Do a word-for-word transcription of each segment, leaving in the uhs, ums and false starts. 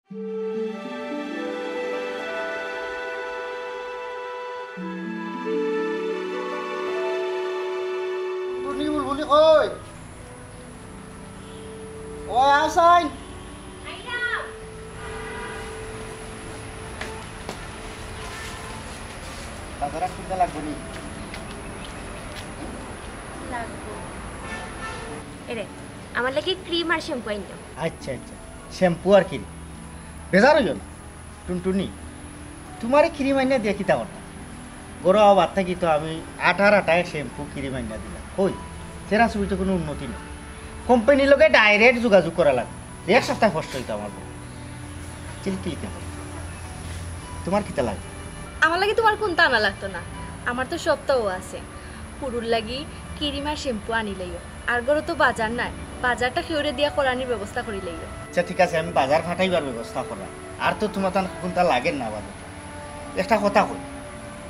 টুনি বুলবুলি কই? ও আসাইন। বাজার আর কিনতে লাগবো নি? লাগবো। এরে, আমার লাগি ক্রিম আর শ্যাম্পু আইন। আচ্ছা, আচ্ছা, শ্যাম্পু আর ক্রিম। বেজার অইও না। টুনটুনি, তুমারে ক্রিম আইনা দিয়া কিতা করতাম? গরু আবার থাকি তো আমি আটার আটায় শ্যাম্পু ক্রিম আইনা দিলাম। কই, চেহারা ছবিতে কোনো উন্নতি নেই। কোম্পানির লগে ডাইরেক্ট যোগাযোগ করা লাগবে। এক সপ্তাহ কষ্ট হইতো আমার বউ। চিল কিল কেন? তোমার কিতা লাগে? আমার লাগি তোমার কোনটা আনা লাগতো না, আমার তো সবটাও আছে। পুরুর লাগি ক্রিম আর শ্যাম্পু আনিলাইও। আর ঘরো তো বাজার নাই, বাজারটা কেউরে দিয়া করানির ব্যবস্থা করিলাইও। আচ্ছা, ঠিক আছে, আমি বাজার ফাটাইবার ব্যবস্থা করাম। আর তো তোমার তান কোনটা লাগে না বাজার। একটা কথা কই,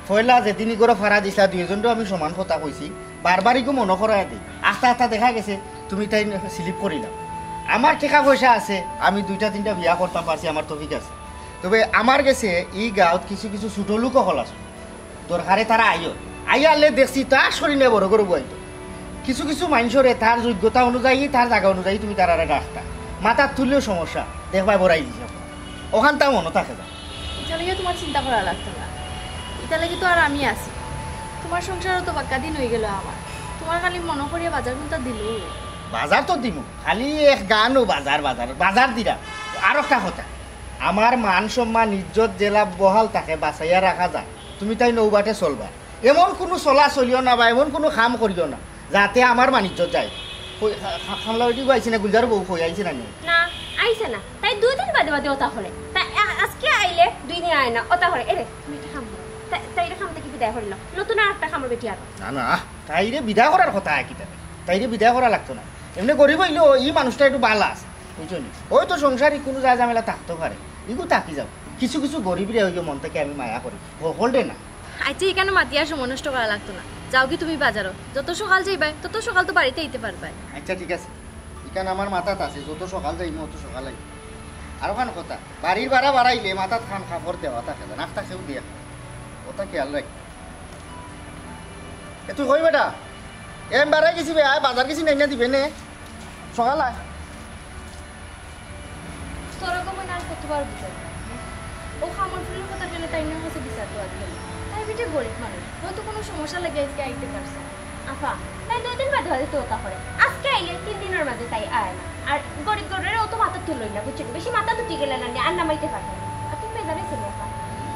পয়লা যেদিন ইগরে ফাড়া দিছলা, দুইজনরেও আমি সমান কথা কইছি, বারবার ইগু মনো করাই দেই। আস্তে আস্তে দেখা গেছে তুমি তাই স্লিপ করিলাও। আমার টেকা পয়সা আছে, আমি দুইটা তিনটা বিয়া করতাম পারছি, আমার তৌফিক আছে। তবে আমার গেছে ই গাঁওত কিছু কিছু ছোট লোক অকল আছে, দরকারে তারা আইও। আইয়ালে দেখছি তার শরীরে বড় করে বইতো। কিছু কিছু মানুষরে তার যোগ্যতা অনুযায়ী, তার জাগা অনুযায়ী তুমি তারারে রাখতা। মাথাত তুললেও সমস্যা, দেখবায় বড়াই দিছে। ওখান তাও মনো থাকে না। ইটা লাগি তোমার চিন্তা করা লাগতো না, ইটা লাগি তো আর আমি আছি। তোমার সংসারও তো বাক্কা দিন হয়ে গেল আমার, তোমার খালি মনো করিয়া বাজার কোনটা দিল। বাজার তো দিমু, খালি এক গানও বাজার, বাজার, বাজার দিরা। আর একটা কথা, আমার মান সম্মান ইজ্জত যেলা বহাল থাকে বাঁচাইয়া রাখা যায়, তুমি তাই নৌবাটে চলবা। এমন কোনো চলা চলিও না বা এমন কোনো কাম করিও না যাতে আমার মান ইজ্জত যায়। কই, খা-, খা-, খামলা বেটি আইছে না, গুলজার বউ কই আইছে না নি? না, আইছে না। তাই দুই দিন বাদে বাদে ওটা করে। তাই আ-, আজকে আইলে দুই দিন আয় না, ওটা করে। এরে, তুমি একটা কাম করো। তাই, তাই এটা কাম থেকে বিদায় করিল। নতুন আর একটা কামড় বেটি আর। না, না, তাইরে বিদায় করার কথা আর কি তাই? তাইরে বিদায় করা লাগতো না। এমনি গরিব হইলেও এই মানুষটা একটু বালা আছে, বুঝছো নি? ওই তো সংসারী কোনো যা ঝামেলা থাকতে পারে, এগু থাকি যাও। কিছু কিছু গরিবরে ওই যে মন থেকে আমি মায়া করি, হকলরে না। আচ্ছা, এখানে মাতিয়া সময় নষ্ট করা লাগতো না। যাও কি তুমি বাজারো, যত সকাল যাইবাই তত সকাল তো বাড়িতে আইতে পারবাই। আচ্ছা, ঠিক আছে, এখানে আমার মাথাত আছে, যত সকাল যাইমু অত সকাল আইমু। আর ওখান কথা, বাড়ির ভাড়া বাড়াইলে মাথাত খান কাপড় দেওয়া থাকে না, নাকটা কেউ দিয়ে ওটা খেয়াল রাখ। এ তুই কই বেটা? এ আমি বাড়াই গেছি বে, আয় বাজার গেছি নাই না দিবে নে, সকাল আয়। তোর গো মনে আর কতবার বুঝাই? ও খামর ফুলের কথা গেলে তাই না হচ্ছে বিচার দেওয়া গেল। তাই বেটে গরিব মানুষ, হয়তো কোনো সমস্যা লাগে আজকে আইতে পারছে না। আফা, তাই দুই দিন বাদে বাদে তো ওটা করে। আজকে আইলে তিন দিনের মাঝে তাই আয় না। আর গরিব গরিবের অত মাথা তুলই না, বুঝছো? বেশি মাথা তুটি গেলে না, আর নামাইতে পারবে না। আর তুমি বেজার হয়েছো নি, আফা?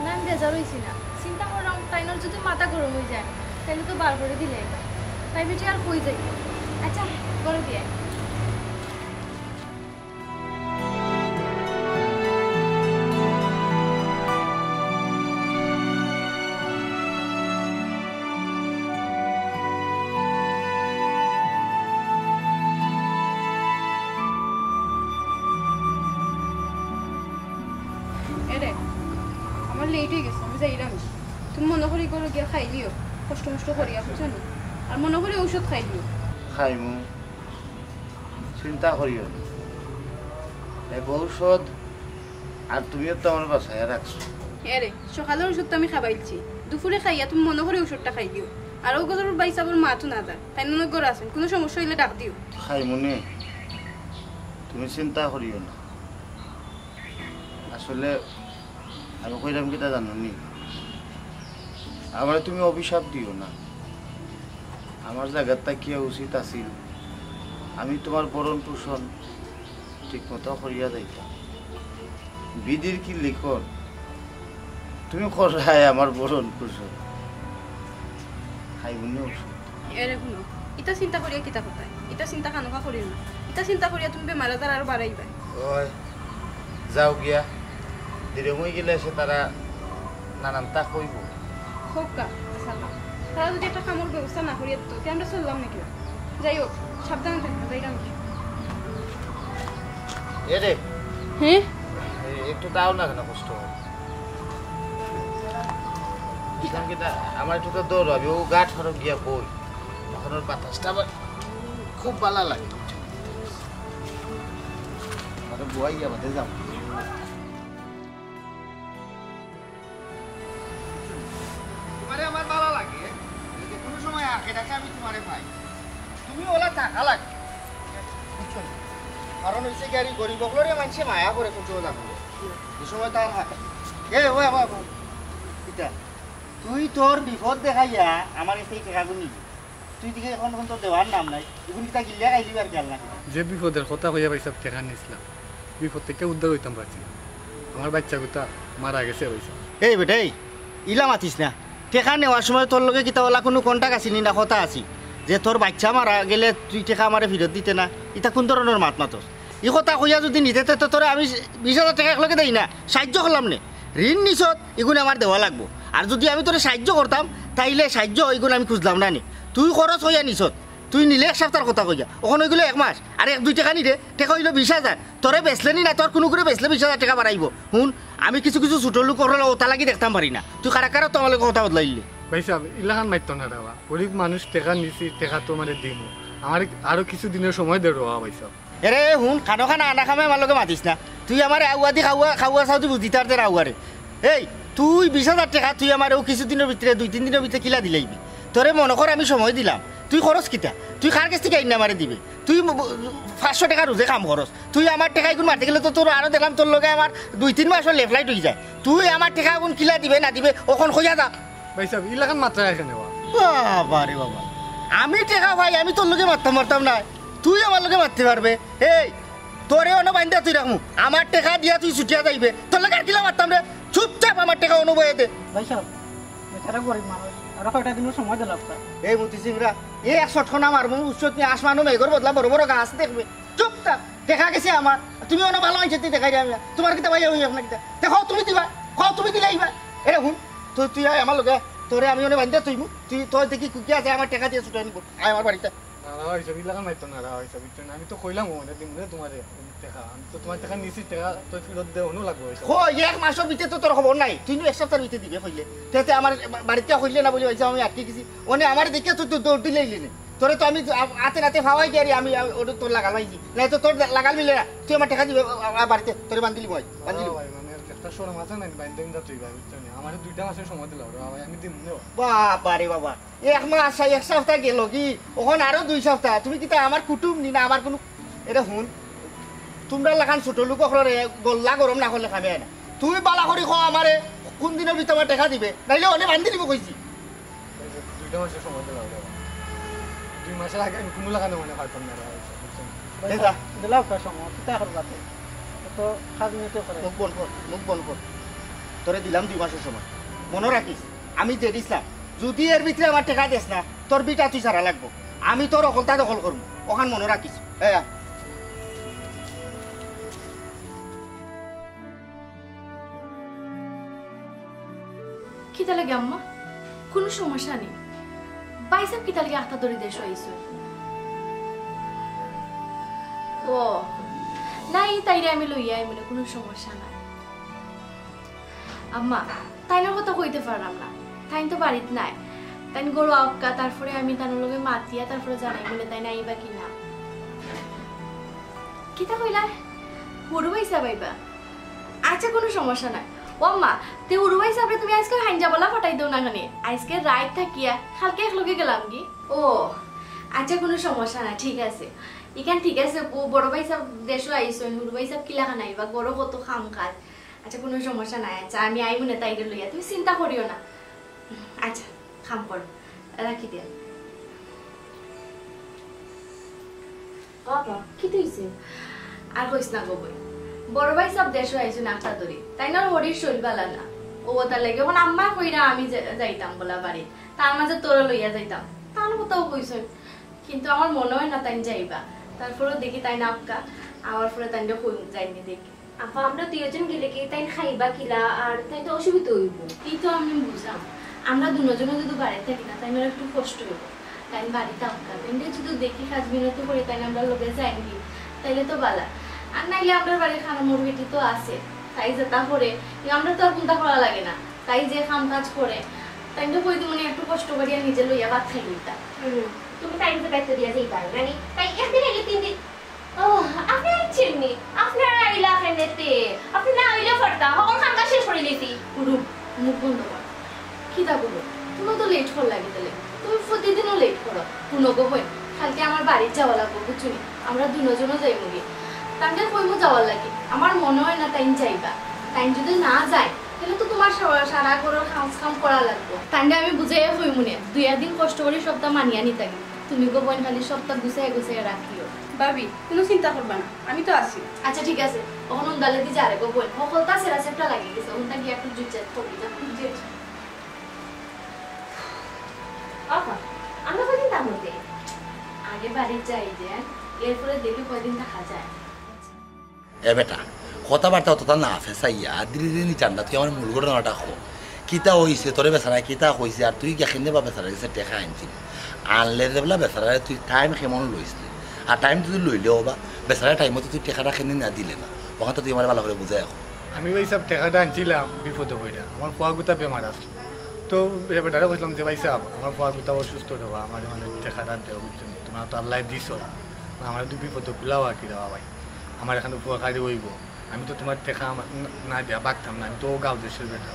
না, আমি বেজার হইছি না। চিন্তা করলাম, তাইনর যদি মাথা গরম হয়ে যায়, তাহলে তো বার করে দিলে এটা। তাই বেটি আর কই যাই? আচ্ছা, বড় দিয়ে। এরে, আমার লেট হয়ে গেছে, আমি যাইরাম। তুমি মনে করি ঘরো গিয়া খাইলিও, কষ্ট মষ্ট করিয়া, বুঝছো নি? আর মনে করি ঔষধ খাইলিও। খাইমু, চিন্তা করিও না। এক ঔষধ, আর তুমিও তো আমার বাসায় রাখছো। এরে, সকালের ঔষধ তো আমি খাবাইলছি, দুপুরে খাইয়া তুমি মনে করি ঔষধটা খাইলিও। আর ও গজরুল ভাই সাবর মা তো না যায়, তাই ননদ ঘর আছেন, কোনো সমস্যা হইলে ডাক দিও। খাইমুনে, তুমি চিন্তা করিও না। আসলে আমি কইরাম কিতা জানো নি? আমারে তুমি অভিশাপ দিও না। আমার জাগাত থাকিয়া উচিত আছিল আমি তোমার ভরণ পোষণ ঠিক মতো করিয়া যাইতাম। বিধির কি লিখন, তুমি কররায় আমার ভরণ পোষণ। খাইমুনে ঔষধ। এরে হুনো, ইতা চিন্তা করিয়া কিতা কথায়? ইতা চিন্তা খানোকা করিও না। ইতা চিন্তা করিয়া তুমি বেমার আজার আরো বাড়াইবায়। ওই, যাও গিয়া। দেরি হয়ে গেলে সে তারা নানানতা কইব। হোক কা, আচ্ছা না। তারা যদি একটা কামর ব্যবস্থা না করিয়া দিত, তে আমরা চললাম নাকি? যাই হোক, সাবধানে থাকবে, যাই আমি। এরে। হ্যাঁ? এ-, একটু দাও না কেন কষ্ট হয়? বুঝলাম কি তা, আমার একটু তো দৌড় হবে, ও গাছ ফারক গিয়া বই। এখন ওর বাতাসটা আবার খুব ভালো লাগে। আমাদের বুয়াই গিয়া বাদে যাবো। এটাকে আমি তোমারে ভাই, তুমি ওলা থাকা লাগে, বুঝছো নি? কারণ অইছে কি, আর এই গরিব অকলরে মানষে মায়া করে, কোন সময় দেখো, এই সময় তার হাত, এ, ওই, ওই, ওই, এটা, তুই তোর বিপদ দেখাইয়া আমার কাছে এই টেকাগুন নিলি। তুই দেখি এখন, এখন তোর দেওয়ার নাম নাই। এগুন কিতা গিল্লা খাইলি আর গেল না? যে বিপদের কথা কইয়া ভাইসাব টেকা নিছলাম, বিপদ থাকি উদ্ধার অইতাম পারছি না। আমার বাইচ্চা গুতা মারা গেছে ভাইসাব। এই বেটা, এই, ইলা মাতিস না। টেকা নেওয়ার সময় তোর লগে কিতা ওলা কুনু contact আছিল নি না কথা আছিল যে তোর বাইচ্চা মারা গেলে তুই টেকা আমারে ফিরত দিতে না? ইতা কুন ধরনর মাত মাতস? ই কথা কইয়া যুদি নিতে তে তো তোরে আমি বিশ হাজার টেকা একলগে দেই না, সাইয্য করলাম নে। ঋণ নিছত, ইগুন আমার দেওয়া লাগবো। আর যুদি আমি তোরে সাইয্য করতাম, তাইলে সাইয্য ইগুন আমি খুজলাম না নি। তুই খরচ কইয়া নিছত, তুই নিলে এক সাপ্তার কথা কইয়া, অখন অইগেলো এক মাস, আর এক দুই টেকা নিরে, টেকা অইলো বিশ হাজার। তোরে বেচলে নি না, তোর কুনুগুরে বেচলে বিশ হাজার টেকা বাড়াইবো। হুন, আমি কিছু কিছু ছোট লোক অকলর ওতা লাগি দেখতাম পারি না। তুই কারা কারা তো আমার লগে কথা বদলাইলি। ভাইসাব, ইলাখান মাতিও না রে বা। গরিব মানুষ, টেকা নিছি, টেকা তো মানে দিমু। আমারে আরো কিছু দিনর সময় দে রে বা ভাইসাব। এরে হুন, খানো খানা আনা খামে আমার লগে মাতিস না। তুই আমারে আউয়াদি খাওয়া, খাওয়া চাওয়াদি বুঝ দিতার দে আউয়ারে। এই, তুই বিশ হাজার টেকা তুই আমারে অউ কিছু দিনর ভিতরে, দুই তিন দিনর ভিতরে কিলা দিলাইবি? তোরে মনো কর আমি সময় দিলাম, তুই খরচ কিতা? তুই কার গেছ থাকি আইন্না আমারে দিবে? তুই ব-, ব-, পাঁচশো টেকা রুজে কাম খরচ, তুই আমার টেকা ইগুন মারতে গেলে তো তোর আরো দেখলাম তোর লগে আমার দুই তিন মাসর লেফলাইট অইযায়। তুই আমার টেকা ইগুন কিলা দিবে না দিবে অখন কইয়া যা। ভাইসাব, ইলাখান মাতরা কেনে বা? বাবা রে বাবা, আমি টেকা পাই, আমি তোর লগে মাততাম পারতাম না, তুই আমার লগে মাততে পারবে? এই, তোরে অনো বাইন্দা তুই রাখমু, আমার টেকা দিয়া তুই ছুটিয়া যাইবে, তোর লগে আর কিলা মাততাম রে? চুপচাপ আমার টেকা অনো বইয়া দে। ভাইসাব, বেচারা গরিব মানুষ, আরো কয়টা দিনর সময় দিলাও। এই মতি সিংরা, এই এক শটকনা মারমু, উচ্চত নিয়ে আসমানো মেঘর বদলা বড় বড় গাছ দেখবে। চুপ থাক, টেকা গেছে আমার, তুমি অনো ভালা মানষর তে দেখাই দিয়া আমি, তোমার কিতা ভাই অই আপনার কিতা? দেখো তুমি দিবা, কও তুমি দিলাইবা। এরে হুন, তুই, তুই আয় আমার লগে, তোরে আমি অনো বাইন্দা তুইমু, তুই তোর দেখি কুকি আছে আমার টেকা দিয়া ছুটাই নিব, আয় আমার বাড়িতে। না, না, ভাইসাব, ইলাখান মাতিও না, না, ভাইসাব, বুঝছো নি? আমি তো কইলাম, ও, মানে, দিমু রে তোমারে, টেকা। আমি তো তোমার টেকা নিছি, টেকা তো ফিরত দেওয়ানো লাগবো, ভাইসাব। কই, এক মাসর ভিতরে তো তোর খবর নাই, তুই নু এক সাপ্তার ভিতরে দিবে কইলে। তে, তে আমার বা-, বাড়িত কইলে না বুলি ভাইসাব, আমি আটকি গেছি। অনে আমারে দেখিয়া তুই দৌ-, দৌড় দিলাইলি নে। তোরে তো আমি আ-, আতে নাতে ফাওয়াই গিয়ারি, আমি আ-, ওটা তোর লাগাল পাইছি। না তো তোর লাগাল মিলে না, তুই আমার টেকা দিবে, আ-, আ-, বাড়িতে, তোরে বান্ধিলি মই, বান্ধিলি। ও ভাই, মানে, একটা শরম আছে না, বাইন্দা বাইন্দা তুই ভাই, বুঝছো নি? আমারে দুইটা মাসর সময় দিলাও রে, ভাই, আমি দিমু নে। বাবা রে বাবা। এক মাস, এক সাপ্তা গেল কি? অখন আরো দুই সাপ্তা। তুমি কিতা আমার কুটুম নি না আমার কুনু? এরে হুন, তুমরার লাখান ছোট লোক অকলরে গল্লা গরম না করলে কামে অয় না। তুমি ভালা করি কও আমারে কুন দিনর ভিতরে আমার টেকা দিবে, নাইলে অনে বান্ধি দিব কইছি। দুইটা মাসর সময় দিলাও রে। দুই মাসর আগে আমি কুনু লাখান অনে পারতাম না রে, বুঝছো নি? ভাই, এই যা। দিলাও কা সময়, কিতা করবা তে? তো কাজ নিতে করে। মুখ বন্ধ কর, মুখ বন্ধ কর। তোরে দিলাম দুই মাসর সময়, মনো রাখিস। আমি যে দিছলাম, যুদি এর ভিতরে আমার টেকা দেস না, তোর বিটা তুই ছাড়া লাগবো। আমি তোর অকলতা দখল করমু, অখান মনো রাখিস। এ, আ। কিতা লাগে আম্মা? কুনু সমস্যা নি? ভাইসাব কিতা লাগে আখতা ধরি দেশো আইছইন? ও, না, ই তাইরে আমি লইয়া আইমু নে, কুনু সমস্যা নাই। আম্মা, তাইনর কথা কইতে পারলাম না, তাইন তো বাড়িত নাই। তাইন ঘরো আউক্কা, তারপরে আমি তানর লগে মাতিয়া, তারপরে জানাইমু নে তাইন আইবা কি না। কিতা কইলা? হুরু ভাইসাব আইবা? আচ্ছা, কুনু সমস্যা নাই। ও আম্মা, তে হুরু ভাইসাবরে তুমি আইজকে হাইঞ্জা বলা ফাটাই দেও না কেনে? আইজকে রাইত থাকিয়া কাইলকে একলগে গেলামগি। ও, আচ্ছা, কুনু সমস্যা নাই, ঠিক আছে। ইখান ঠিক আছে, ও বড় ভাইসাব দেশো আইছইন, হুরু ভাইসাব কিলাখান আইবা, ঘরো কত কাম কাজ। আচ্ছা, কুনু সমস্যা নাই। আচ্ছা, আমি আইমু নে তাইরে লইয়া, তুমি চিন্তা করিও না। আচ্ছা, কাম করো, রাখি দিয়া। বাবা, কিতা অইছে? আর কইস না গো বইন, বড় ভাইসাব দেশো আইছইন আখতা ধরি, তাইনর হরির শরীর ভালা না। ও তার লাগি অখন আম্মায় কইরা আমি যা-, যাইতাম বলা বাড়িত, তার মাঝে তোরে লইয়া যাইতাম, তান কথাও কইছইন। কিন্তু আমার মনো অয় না তাইন যাইবা। তারপরেও দেখি তাইন আউক্কা, আওয়ার পরে তাইনরে কইমু যাইমুনি দেখি। আপা, আমরা দুইজন গেলে কি তাইন খাইবা কিলা, আর তাইন তো অসুবিধা অইবো। ই তো আমি বুঝলাম, আমরা দুইজনে যুদি বাড়িত থাকি না, তাইনর একটু কষ্ট অইবো। তাইন বাড়িত আউক্কা, তাইনরে যুদি দেখি কাজ মিনতি করি, তাইন আমরার লগে যাইনগি, তাইলে তো ভালা। আর নাইলে আমরার বাড়ির খানমর বেটি তো আছে, তাই যেতা করে, আমরা তো আর কুন্তা করা লাগে না। তাই যে কাম কাজ করে, তাইনরে কই দিমুনি একটু কষ্ট করিয়া নিজে লইয়া ভাত খাইলিতা। হুম, তুমি তাইনরে দায়িত্ব দিয়া যাইবা, নানি? তাই একদিন আইলে তিন দিন। ও, আপনে আইছইন নি? আপনে আইলা কেনে তে? আপনে না আইলে পারতা, হকল কাম কাজ শেষ করিলিছি। হুরু, মুখ বন্ধ কর। কিতা কইলো? তুমি তো লেট করলাগি তাইলে। তুমি প্রতিদিনও লেট করো। হুনো গো বইন, কালকে আমার বাড়িত যাওয়া লাগবো, বুঝছো নি? আমরা দুইজনও যাইমুগি। তানরে কইমু যাওয়ার লাগি, আমার মনে হয় না তাইন যাইবা। তাইন যদি না যায়, তাইলে তো তুমার সা-, সারা ঘরর কাজ কাম করা লাগবো। তানরে আমি বুঝাইয়া কইমুনে, দুই একদিন কষ্ট করি সবটা মানিয়া নিতাগি। তুমি গো বইন খালি সবটা গুছাইয়া গুছাইয়া রাখিও। ভাবি, কুনু চিন্তা করবা না, আমি তো আছি। আচ্ছা ঠিক আছে, অখন উন্দালেদি যারে গো বইন, হকলতা সেরা সেপটা লাগি গেছে, উনটা গিয়া একটু জুইচাত করবি যা। জি, আচ্ছা। আফা, আমরা কয়দিন থাকমু তে? আগে বাড়িত যাই যে, এরপরে দেখি কয়দিন থাকা যায়। এ বেটা, কথাবার্তা অতটা না ফেসাইয়া ধীরে ধীরে নি ঠান্ডা, তুই আমার মূল ঘটনাটা ক। কিতা অইছে তোরে বেচারায় কিতা কইছে, আর তুই কেনে বা বেচারার গেছে টেকা আনছিলি? আনলে যেবলা বেচারারে তুই টাইম কেমন লইছলি? আর টাইম তুই লইলেও বা বেচারার টাইম মতো তুই টেকাটা কেনে না দিলে না? অখানটা তুই আমারে ভালা করি বুঝাইয়া ক। আমি ভাইসাব টেকাটা আনছিলাম বিপদে পড়িয়া, আমার ফুয়াগুতা বেমার আছিল। তো এ বেটারে কইছিলাম যে, "ভাইসাব, আমার ফুয়াগুতা অসুস্থ রে বা, আমারে মানে টেকাটা দেও, বুঝছো নি? তুমার তো আল্লায় দিছো, আমার তো বিপদে কুলাও আর কি রে বা ভাই, আমার অখন তো ফুয়া কারি অইবো, আমি তো তুমার টেকা আমার না, না দিয়া বাগতাম না, আমি তো গাঁও দেশর বেটা।"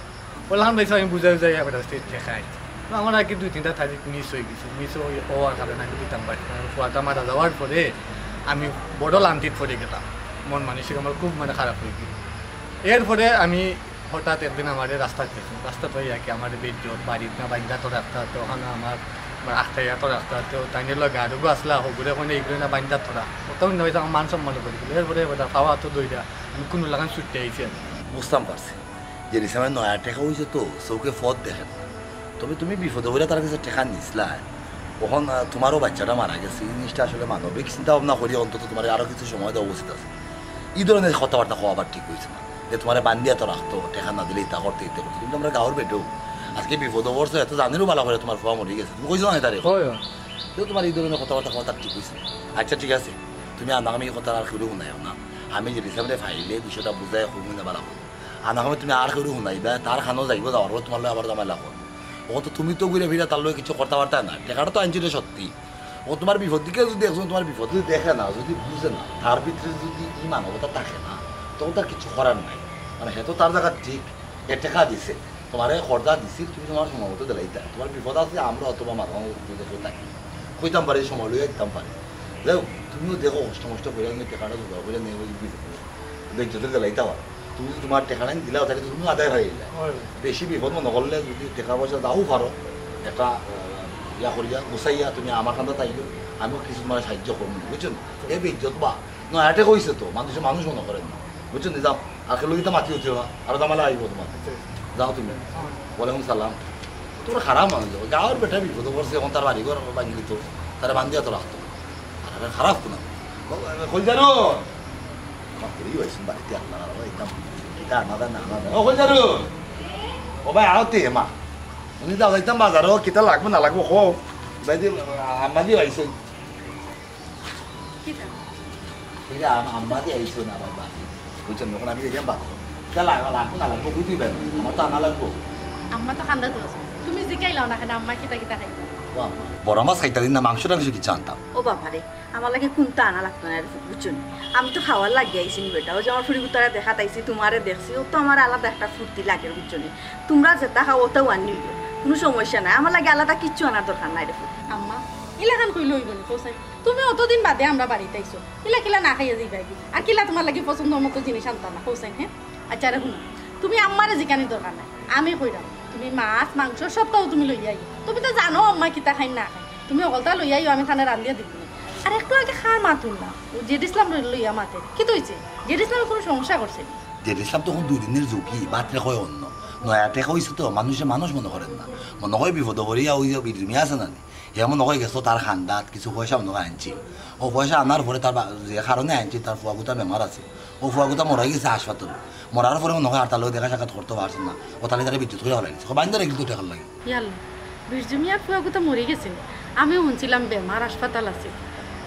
অলাখান ভাইসাব আমি বুঝাই বুঝাই এ বেটার গেছ থাকি টেকা আনছি। তো আমার আর কি দুই তিনটা তারিখ মিস অই গেছে, মিস অই-, অওয়ার কারণে আমি দিতাম পারছি না। ফুয়াটা মারা যাওয়ার পরে আমি বড় লান্তিত পড়ি গেলাম, মন মানসিক আমার খুব মানে খারাপ অই গেল। এরপরে আমি হঠাৎ একদিন আমারে রাস্তাত দেখি, রাস্তাত পাইয়া কি আমারে বেইজ্জত, বাড়িত না বাইন্দা তো রাখতা, তো অখানো আমার, আমার আখতাইয়া তো রাখতা, তো তাইনর লগে আরোগু আছলা, হগুরে কইনে ইগুরে না বাইন্দা তোরা। অত না অইছে আমার মান সম্মান পড়ি গেল। এরপরে বেটা পাওয়া তো দইরা, আমি কুনু লাখান ছুটতে আইছি আমি। বুঝতাম পারছি, যে রিসামের নয়া টেকা অইছে তো, চউখে পথ দেখে না। তবে তুমি বিপদে পড়িয়া তার গেছে টেকা নিছলায়, অখন, আহ, তুমারও বাইচ্চাটা মারা গেছে, ই জিনিসটা আসলে মানবিক চিন্তা ভাবনা করি অন্তত তুমারে আরো কিছু সময় দেওয়া উচিত আছিল। ই ধরনের কথাবার্তা কওয়া আবার ঠিক অইছে না। যে তুমারে বান্দিয়া তো রাখতো, টেকা না দিলে ইতা করতে, ইতা করতে। তুমি তো আমরার গাঁওর বেটাও। আজকে বিপদো পড়ছো, এত জানিরও ভালা করি তুমার ফুয়া মরি গেছে। তুমি কইছো না তারে? অয়, অয়। তো তুমার ই ধরনের কথাবার্তা কওয়া তার ঠিক অইছে না। আচ্ছা, ঠিক আছে। তুমি আনাগামী ই কথা আর কেউরে হুনাইও না। আমি জেডি সাবরে পাইলে বিষয়টা বুঝাইয়া কইমু নে ভালা করি। আনাগামী তুমি আর কেউরে হুনাইবায়, তার কানো যাইবো, যাওয়ার পরে তুমার লগে আবার ঝামেলা করবো। অখন তো তুমি তো ঘুরিয়া ফিরিয়া তার লগে কিছু কথাবার্তা না। টেকাটা তো আনছিলে সত্যি। অখন তুমার বিপদ দেখি যদি একজন তুমার বিপদ যদি দেখে না, যদি বুঝে না, তার ভিতরে যদি ই মানবতা থাকে না, তখন তার কিছু করার নাই। মানে, হে তো তার জাগাত ঠিক, হে টেকা দিছে, তুমারে কর্জা দিছিল, তুমি তুমার সময় মতো দিলাইতায়। তুমার বিপদ আছে, আমরা অথবা মাঝে মাঝে বিপদে কেউ থাকি, কইতাম পারি, সময় লইয়া দিতাম পারি। যাই হোক, তুমিও দেখো, কষ্ট মষ্ট করিয়া কিন্তু টেকাটা জোগাড় করিয়া নিয়া ওই বিপদে বেইজ্জতে দিলাইতা পারো। তুমি যদি তুমার টেকাটা দিলাও, তাইলে তো তুমি আদায় অই গেলা। অয়। বেশি বিপদ মনো করলে যদি টেকা পয়সা দাও পারো, একটা, আহ, ইয়া করিয়া, গুছাইয়া তুমি আমার কান্দাত আইও, আমিও কিছু তুমারে সাহায্য করমু, বুঝছো নি? এ বেইজ্জত বা, নয়া টেকা অইছে তো, মানষে মানুষ মনো করে না, বুঝছো নি? যাও, আর কেউর লগে তো মাতি উঠিও না, আরো ঝামেলা আইবো তুমার। যাও তুমি। ওয়ালাইকুম সালাম। তুমরা খারাপ মানুষ, গাঁওর বেটা বিপদো পড়ছে, অখন তার বাড়ি ঘর ভাঙি দিত, তারে বান্দিয়া তো রাখতো। আর আমি খারাপ তো না। ও, আমি কই জানো? আমার কই অইছে বাড়িত, আল্লাহ, আল্লাহ, এটা, এটা আনা যায় না, আনা যায়। ও, কই জানো? ও ভাই, আও তে, মা। উনি যাও, যাইতাম বাজারো, কিতা লাগবো না লাগবো, কও। ভাই দি, আম্মা দি আইছে। কিতা? এই যে আম-, আম্মা দি আইছে না, বাবা। বুঝছেন, অখন আমি যাইতাম বাজারো। কিতা লাগ-, লাগবো না লাগবো, কই দিবেন? আমার তো আনা লাগবো। আম্মা তো কান্দাত আছে। তুমি জিকাইলাও না কেনে, আম্মা কিতা কিতা খাইতা? ও আম্মা, বড় মাছ খাইতা দিন না, মাংস টাংস কিচ্ছু আনতাম। ও বাবা রে, আমার লাগি কুন্তা আনা লাগতো না, বুঝছো নি? আমি তো খাওয়ার লাগি আইছি নি বেটা। ওই যে আমার ফুড়িগুতারে দেখাত আইছি, তুমারে দেখছি, ও তো আমার আলাদা একটা ফুর্তি লাগে, বুঝছো নি? তুমরা যেতা খাও, ওতাউ আনি নিও, কুনু সমস্যা নাই। আমার লাগি আলাদা কিচ্ছু আনার দরকার নাই রে ফুত। আম্মা, ইলাখান কইলে অইবো নি, কও চাইন? তুমি অতদিন বাদে আমরার বাড়িত আইছো, ইলা কিলা না খাইয়া যাইবায়গি? আর কিলা তুমার লাগি পছন্দ মতো জিনিস আনতাম না, কও চাইন, হে? আচ্ছা রে, হুনো, তুমি আম্মারে জিকানির দরকার নাই, আমি কইরাম। তুমি মাছ, মাংস সবতাউ তুমি লইয়া আইও। তুমি তো জানো আম্মা কিতা খাইন না খাইন। তুমি হকলতা লইয়া আইও, আমি তানে রান্দিয়া দিমু। আর একটু আগে কার মাত হুনলাম? ও জেড ইসলামরে লইয়া মাতের। কিতা অইছে? জেড ইসলামে কুনু সমস্যা করছে নি? জেড ইসলাম তো অখন দুই দিনর যোগী, বাতরে কয় অন্য। নয়া টেকা অইছে তো, মানষে মানুষ মনো করের না। মনো কয় বিপদো পড়িয়া ওই যে বিরজুমিয়া আছে না নি? হে মনো কয় গেছে তার কান্দাত কিছু পয়সা মনো কয় আনছিল। ও পয়সা আনার পরে তার বা-, যে কারণে আনছিল, তার ফুয়াগুতা বেমার আছিল। ও ফুয়াগুতা মরাই গেছে হাসপাতালো। মরার পরে মনো কয় আর তার লগে দেখা সাক্ষাৎ করতে পারছে না। ও তাইলে তারে বেইজ্জত করিয়া ফালাই দিছে। কয় বান্দিয়া রাখলে তো টেকার লাগি। ইয়াল্লা, বিরজুমিয়ার ফুয়াগুতা মরি গেছে নি? আমিও হুনছিলাম বেমার, হাসপাতাল আছে।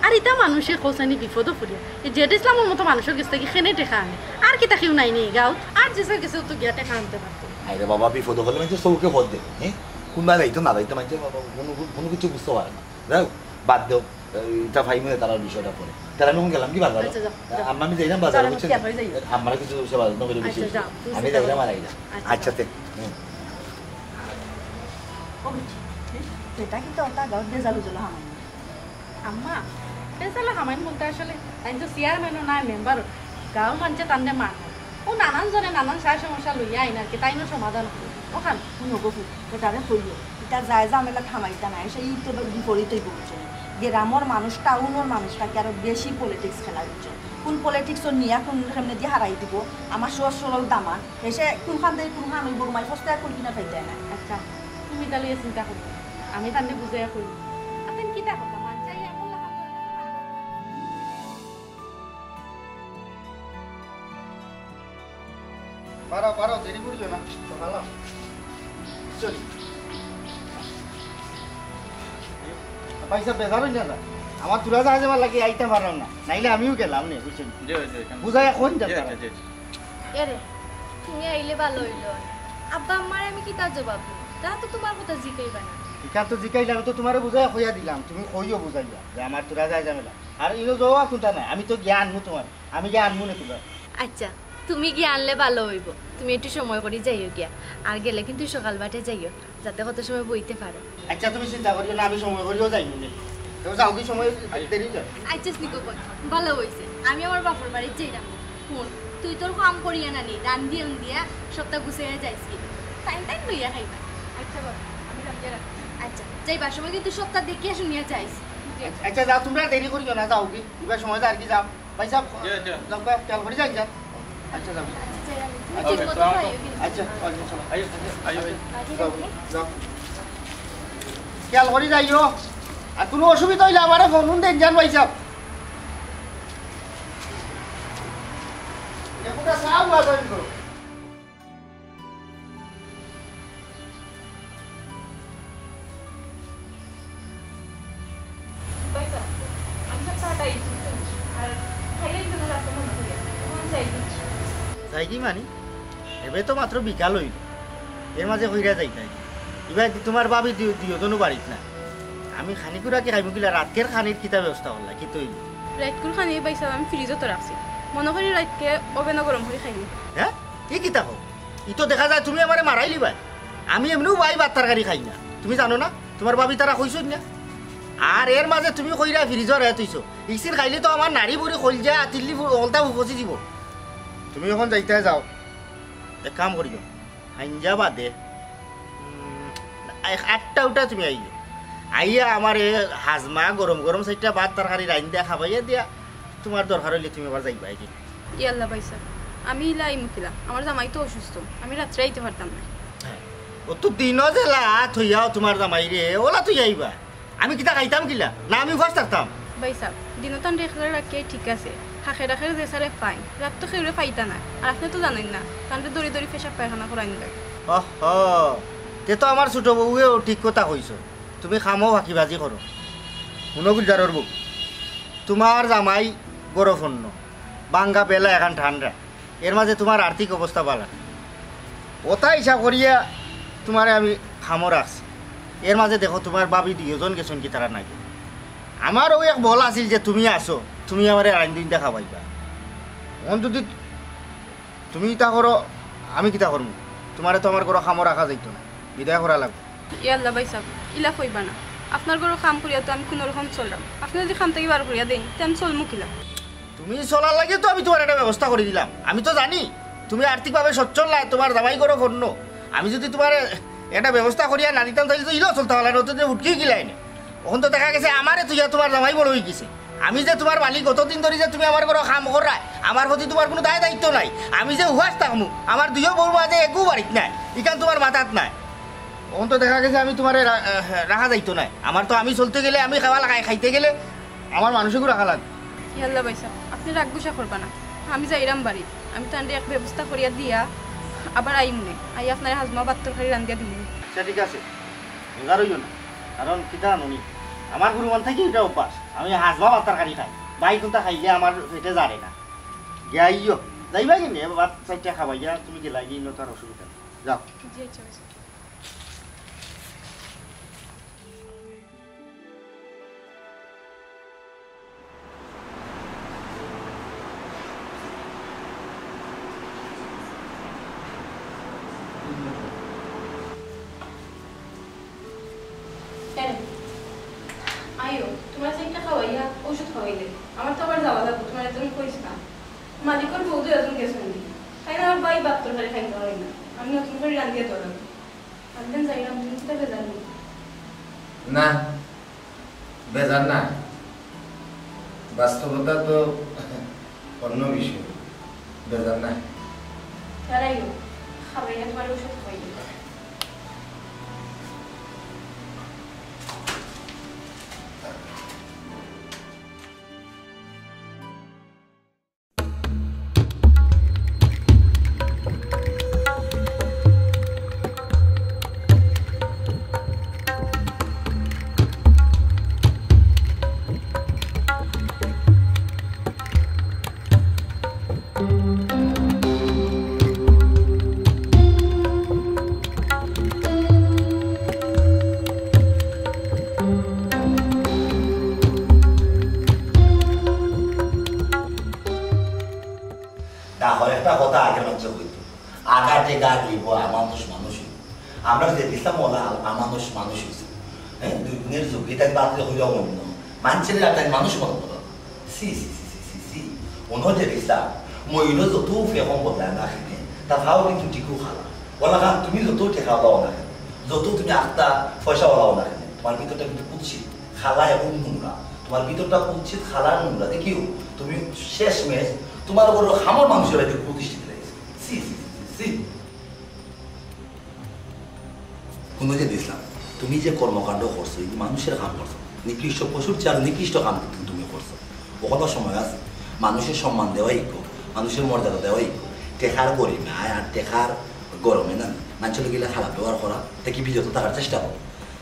আর ইতা মানষে কও চাইন নি বিপদো পড়িয়া, এই জেড ইসলামর মতো মানষর গেছ থাকি কেনে টেকা আনে? আর কিতা কেউ নাই নি গাঁওত? আর জেসার গেছেও তো গিয়া টেকা আনতে পারতো। আরে বাবা, বিপদো পড়লে মানষে চউখে পথ দেখে, হে? কুনবায় যাইতো না যাইতো মানষে, বাবা, কুনু, কুনু কিছু বুঝতো পারে না। যাই হোক, বাদ দেও, ইতা পাইমু নে তারার বিষয়টা পরে। তাইলে আমি অখন গেলাম কি বাজারো? আচ্ছা, যাও, যাও। আম্মা, আমি যাইরাম বাজারো, যাও, বুঝছো নি? যাও, যাও। আম্মারে কিছু সেবা যত্ন করি বেশি আচ্ছা, বেশি। যাও, তুমি আমি সেবা যাইরাম করো। আর আইরাম। আচ্ছা। আচ্ছা, তে, হুম। ও বুঝছি। এটা কিন্তু ওটা গাঁত বেজাল উজল হামাইন। আম্মা, বেজাল হামাইন বলতে আসলে তাইন তো চেয়ারম্যানও নায়, মেম্বারও। গাঁওর মানষে তানরে মানে। ও নানান জনে নানান সায় সমস্যা লইয়া আইন আর কি, তাইনও সমাধান করে। ওখান হুনো গো ফুত, এটারে কইও। এটা যায় ঝামেলা থামাইতা নায়, সেই তো বিপরীত অইব বুঝছো নি? গ্রামর মানুষ, টাউনর মানুষ থাকি আরো বেশি পলিটিক্স খেলা বুঝছো। কোন পলিটিক্সও নিয়া কোন কেমনে দিয়া হারাই দিব, আমার সহজ সরল দামান। এসে কোনখান থেকে কোনখান অইব, রুমাই ফস্তা কোন কিনা পাইতে না। আচ্ছা, তুমি তাহলে এ চিন্তা করো, আমি তাহলে বুঝাইয়া কই। আপনি কিতা কথা মানছাই এমন লাগা করে। পারো, পারো, দেরি করিও না। তো ভালো। চলি। ভাই সাহেব, বেজার হইন না। আমার তুরা জাহাজ আমার লাগি আইতে পারলাম না। নাইলে আমিও গেলাম নে, বুঝছেন? জি, জি, জি। বুঝাইয়া কইন জি, যাতা। জি, জি। এরে, তুমি আইলে ভালো হইল। আব্বা আম্মারে আমি কিতা জবাব দিমু? তারা তো তোমার কথা জিকাইবা না। ইখান তো জিকাইলাম, তো তোমারে বুঝাইয়া কইয়া দিলাম। তুমি কইও বুঝাইয়া যে আমার তুরা যায় ঝামেলা। আর ইনো যাওয়া কুনটা নাই, আমি তো গিয়া আনমু তোমার। আমি গিয়া আনমু না তুরা। আচ্ছা, তুমি গিয়া আনলে ভালো হইব। তুমি একটু সময় করি যাইও গিয়া। আর গেলে কিন্তু সকাল বাটে যাইও, যাতে কত সময় বইতে পারো। আচ্ছা, তুমি চিন্তা করিও না, আমি সময় করিও যাইমু নে। তো যাও কি সময় দেরি করে? আচ্ছা, স্নিকো কই, ভালো হইছে। আমি আমার বাপর বাড়িত যাইরাম। হুন, তুই তোর কাম করিয়া না নি, রান্দিয়া উন্দিয়া সবটা গুছাইয়া যাইস কি? টাইম টাইম লইয়া খাইবা। আচ্ছা বাবা, আমি রান্দিয়া রাখি। আচ্ছা, যাইবার সময় কিন্তু সবটা দেখিয়া শুনিয়া যাইস। জি। আচ্ছা, যাও, তোমরা দেরি করিও না, যাও কি? এবার সময় আর কি যাও। ভাই সাহেব, জি, জি। যাও, খেয়াল করি যাইন, যান। আচ্ছা, যাও। আচ্ছা, যাই আমি। আচ্ছা, ঠিক মতো খাইও কিন্তু। আচ্ছা, ওয়ালাইকুম আসসালাম। আইও, আইও, আইও। আচ্ছা, যাও, যাও। খেয়াল করি যাইও। আর কোনো অসুবিধা হইলে আমারে ফোন দেন, যান ভাই সাহেব। একটা চা বানাইন তো। ভাই সাহেব, আমি সব চা খাই, আর খাইলেই তো রাখতে মনে করি, মন চাই। যাই কি মানি? এবে তো মাত্র বিকাল হইল, এর মাঝে কইরা যাইতায়। ইবা তোমার ভাবি দিও, দিও তো বাড়িত না। আমি খানি কুড়া কি খাইমু কিলা, রাতকের খানির কিতা ব্যবস্থা করলা, কিতা অইল? রাইতকুর খানি ভাই সাহেব আমি ফ্রিজও তো রাখছি, মনে করি রাইতকে ওভেনও গরম করি খাইমু। হ্যাঁ? ই কিতা কও? ই তো দেখা যায় তুমি আমারে মারাইলিবায়। আমি এমনেউ ভাই ভাত তরকারি খাই না, তুমি জানো না? তোমার ভাবি তারা কইছইন না? আর এর মাঝে তুমি কইরা ফ্রিজও রাইত হইছো। ইকসিন খাইলে তো আমার নাড়ি বুড়ি কইলজা, তিল্লি ফু-, অলতা ফু-, ফসি দিব। তুমি এখন যাইতায় যাও, এক কাম করিও, হাইঞ্জা বাদে, উম, এক আটটা উঠা তুমি আইও। আইয়া আমারে হাজমা গরম গরম চাইরটা ভাত তরকারি রাইন্দা খাবাইয়া দিয়া তোমার দরকার হইলে তুমি আবার যাইবা, এই যে। ইয়াল্লা ভাই সাহেব, আমি ইলা আইমু কিলা? আমার জামাই তো অসুস্থ, আমি রাত্রে আইতে পারতাম না। হ্যাঁ, ও তো দিনও যেলা থইয়াও তোমার জামাই রে, ওলা তুই আইবা। আমি কিতা খাইতাম কিলা? না আমি উপাস থাকতাম? ভাই সাহেব, দিনও তানরে একলা রাখিয়াই ঠিক আছে। থাকে রাখে যে সারে পাইন, রাত তো কেউরে পাইতা না। আর আপনি তো জানেন না, তানরে দড়ি দড়ি পেশাব পায়খানা করাইন লাগে। ওহ, তে তো আমার ছোট বউয়েও ঠিক কথা কইছো। তুমি খামো ফাঁকিবাজি করো। হুনো গুলজারর বউ, তোমার জামাই গরফন্ন, বাঙ্গা বেলা এখন ঠান্ডা, এর মাঝে তোমার আর্থিক অবস্থা ভালা না। ওটা হিসাব করিয়া তোমারে আমি খামো রাখছি। এর মাঝে দেখো তোমার ভাবি দুইজন গেছইন কি তারা নাই। আমারও এক বল আছিল যে তুমি আসো, তুমি আমারে আইন দিন দেখা পাইবা। অন যদি তুমি ইতা করো, আমি কিতা করমু? তোমারে তো আমার ঘরো খামো রাখা যাইতো না, বিদায় করা লাগবো। এ আল্লাহ ভাই সাহেব, ইলা কইবা না। আপনার ঘরো কাম করিয়া তো আমি কোনো রকম চললাম। আপনি যদি কাম থাকি বার করিয়া দেন, তে আমি চলমু কিলা? তুমি চলার লাগি তো আমি তোমার একটা ব্যবস্থা করি দিলাম। আমি তো জানি তুমি আর্থিকভাবে সচ্ছল নায়, তোমার জামাই গরফন্ন। আমি যদি তোমার একটা ব্যবস্থা করিয়া না দিতাম, তাহলে তো ইলাও চলতা পারলা না, অত যে উঠকেই গিলায় না। অখন তো দেখা গেছে আমারে থইয়া তোমার জামাই বড় অই গেছে। আমি যে তোমার মালিক, অতদিন ধরি যে তুমি আমার ঘরো কাম কররায়, আমার প্রতি তোমার কোনো দায় দায়িত্ব নাই। আমি যে উপাস থাকমু, আমার দুইও বউর মাঝে এগু বাড়িত নাই, ইখান তোমার মাথাত নাই। অখন তো দেখা গেছে আমি তোমারে রা-, আহ, রাখা যাইতো নায়। আমার তো আমি চলতে গেলে, আমি খাওয়া লাগাই খাইতে গেলে আমার মানুষেগু রাখা লাগে। ইয়াল্লা ভাই সাহেব, আপনি রাগ গুসা করবা না, আমি যাইরাম বাড়ি। আমি তানরে এক ব্যবস্থা করিয়া দিয়া আবার আইমুনে, আই আপনারে হাজমা ভাত তরকারি রান্ধিয়া দিমুনে। আচ্ছা, ঠিক আছে, বেজার অইও না, কারণ কিতা জানো নি, আমার গুরু মান থাকি এটা অভ্যাস, আমি হাজমা ভাত তরকারি খাই, বাই কুনটা খাইলে আমার পেটে জারে না। গিয়া আইও, যাইবা কিনে ভাত চাইটা খাবাইয়া তুমি গেলা গিয়ে, ইনো তার অসুবিধা নেই। যাও। জি, আচ্ছা, আচ্ছা। কেন? আমার তো আবার যাওয়া লাগবো, তোমার একদম কইস না। মালিকর বউ দুইজন গেছইন নি। তাইন আমার ভাই ভাত তরকারি খাইতা পারইন না। আমি নতুন করি রান্ধিয়া দেওয়া লাগবো। আমি যেন যাইরাম, তুমি কিতা বেজার নি? না, বেজার না। বাস্তবতা তো অন্য বিষয়। বেজার না। দাঁড়াইও, খাবাইয়া তোমার ঔষধ খাওয়াই দিই। দেখো, একটা কথা আগে মানষে কইতো, "আগা টেগা দিব, আমানুষ মানুষ অইব।" আমরা যে দিছলাম ওলা আমানুষ মানুষ অইছে। হ্যাঁ, দুই গুণের যোগ্যতা বাদ দিয়ে হইল অন্য। মানষের আর তাই মানুষ মনে করো। সি, সি, সি, সি, সি, সি। অনো যে দিছলাম, মইলো যত ফেহম বদলায় না খেলে, তা তাও কিন্তু টিকু খালা। ওলা খান, তুমি যত টেকা পাও না কেন, যত তুমি আখতা পয়সা ওলাও না কেন, তোমার ভিতরটা কিন্তু কুৎসিত, খালা এবং নোংরা। তোমার ভিতরটা কুৎসিত, খালা, নোংরা। দেখিও, তুমি শেষমেশ তোমার উপর খামর মানুষের বাড়িতে প্রতিষ্ঠিত হয়ে গেছে। সি, সি, সি, সি, সি। হুনো যে দিছলাম, তুমি যে কর্মকাণ্ড করছো, এই মানুষের কাম করছো, নিকৃষ্ট পশুর চেয়ে আরো নিকৃষ্ট কাম কিন্তু তুমি করছো। অখনো সময় আছে, মানুষের সম্মান দেওয়া ইকো, মানুষের মর্যাদা দেওয়া ইকো। টেকার গরিমায় আর টেকার গরমে না, মানষর লগে ইলা খারাপ ব্যবহার করা, তা কি বিরত থাকার চেষ্টা করো।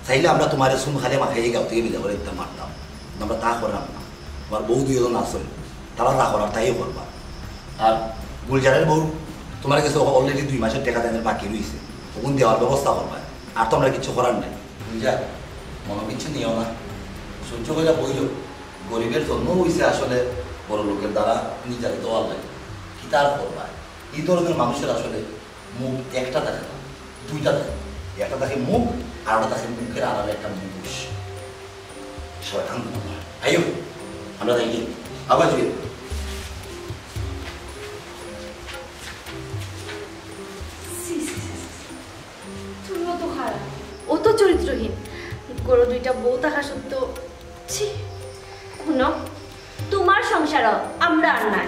চাইলে আমরা তোমারে চুন খালে মাখাইয়া গাঁও থাকি বিদায় করি দিতাম পারতাম, কিন্তু আমরা তা করলাম না। তোমার বউ দুইজন আছইন, তারা যা করার তাই করবা। আর গুলজারের বউ, তোমার গেছে already দুই মাসের টেকা তাইনর বাকি রইছে, অগুন দেওয়ার ব্যবস্থা করবা। আর তো আমরা কিচ্ছু করার নাই। গুলজার, মনো কিচ্ছু নিও না, সহ্য কইরা বইও। গরিবের জন্ম অইছে আসলে বড় লোকের দ্বারা নির্যাতিত অওয়ার লাগি। কিতা আর করবা? এই ধরনের মানুষের আসলে মুখ একটা থাকে না, দুইটা থাকে। একটা থাকে মুখ, আর ওটা থাকে মুখের আড়ালে একটা মুখোশ। শয়তান কোথাকার। আইও, আমরা যাই গিয়া। আবার জুয়ে। ছি, ছি, ছি, ছি। তুমি অত খারাপ, অত চরিত্রহীন। ঘরো দুইটা বউ থাকা সত্ত্বেও, ছি। হুনো, তোমার সংসারও আমরা আর নাই।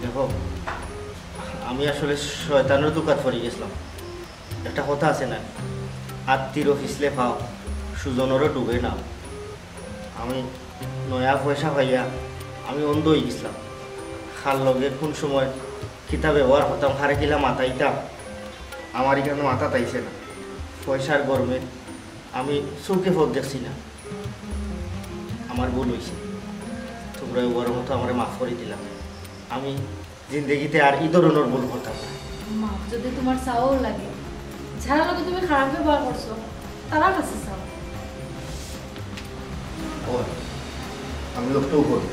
দেখো, আমি আসলে শয়তানর ধোকাত পড়ি গেছলাম। একটা কথা আছে না, "আত্তিরও ফিছলে ফাও, সুজনরও ডুবে নাও।" আমি নয়া পয়সা পাইয়া আমি অন্ধ অই গেছলাম। কার লগে কুন সময় কিতা ব্যবহার করতাম, কারে কিলা মাতাইতাম, আমার ইখান মাথাত আইছে না। পয়সার গরমে আমি চউখে পথ দেখছি না। আমার ভুল অইছে, তোমরা এবারর মতো আমারে মাফ করি দিলাও। আমি জিন্দেগিতে আর ই ধরনর ভুল করতাম না। মাফ যদি তোমার চাওয়াও লাগে, যারার লগে তুমি খারাপ ব্যবহার করছো, তারার কাছে চাও। ও, আমি লোকটাও করি।